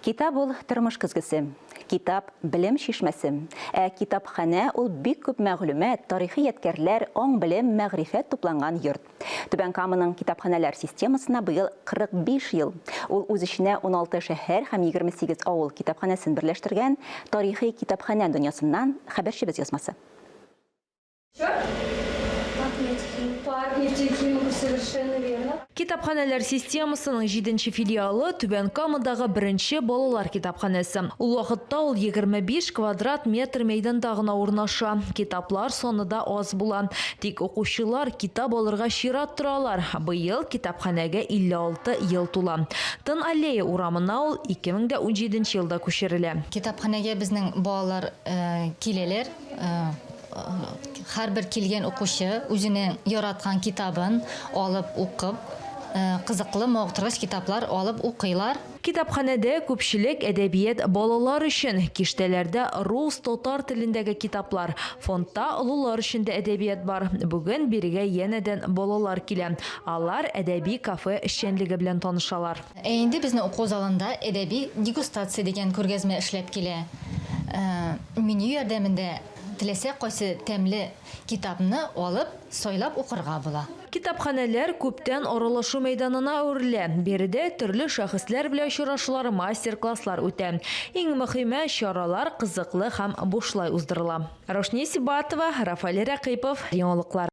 Китап ул, тормыш көзгесе. Китап, белем чишмәсе. Ә китапханә ул бик күп мәгълүмат, тарихи ядкәрләр, аң-белем, мәгърифәт тупланган йорт. Түбән Каманың китапханәләр системасына быел 45 ел. Ул үз эченә 16 шәһәр һәм 28 авыл китапханәсен берләштергән тарихи китапханә дөньясыннан хәбәрчебез язмасы. Китапханәләр системасының җиденче филиалы, Түбән Камадагы беренче балалар китапханәсе. Ул вакытта ул 25 квадрат метр мәйданда гына урнаша. Китаплар саны да аз була. Тик укучылар китап алырга чират торалар. Быел китапханәгә 56 ел тула. Тын аллея урамына ул 2017 елда күчерелә. Китапханәгә безнең балалар киләләр. Һәрбер килгән укучы үзенең яраткан китабын алып укып, кызыклы, мавыктыргыч китаплар алып укыйлар. Китапханәдә күпчелек әдәбият балалар өчен. Киштәләрдә рус, татар телендәге китаплар. Фондта олылар өчен дә әдәбият бар. Бүген бирегә янәдән балалар килә. Алар әдәби кафе эшчәнлеге белән танышалар. Ә инде безнең уку залында Әдәби дегустация дигән күргәзмә эшләп килә. Меню ярдәмендә теләсә кайсы тәмле китапны алып, сайлап укырга була. Китапханәләр күптән аралашу мәйданына әверелә. Биредә төрле шәхесләр белән очрашулар, мастер-класслар үтә. Иң мөхиме, чаралар кызыклы һәм бушлай уздырыла. Раушния Сибатова, Рафаэль Рәкыйпов, Яңалыклар.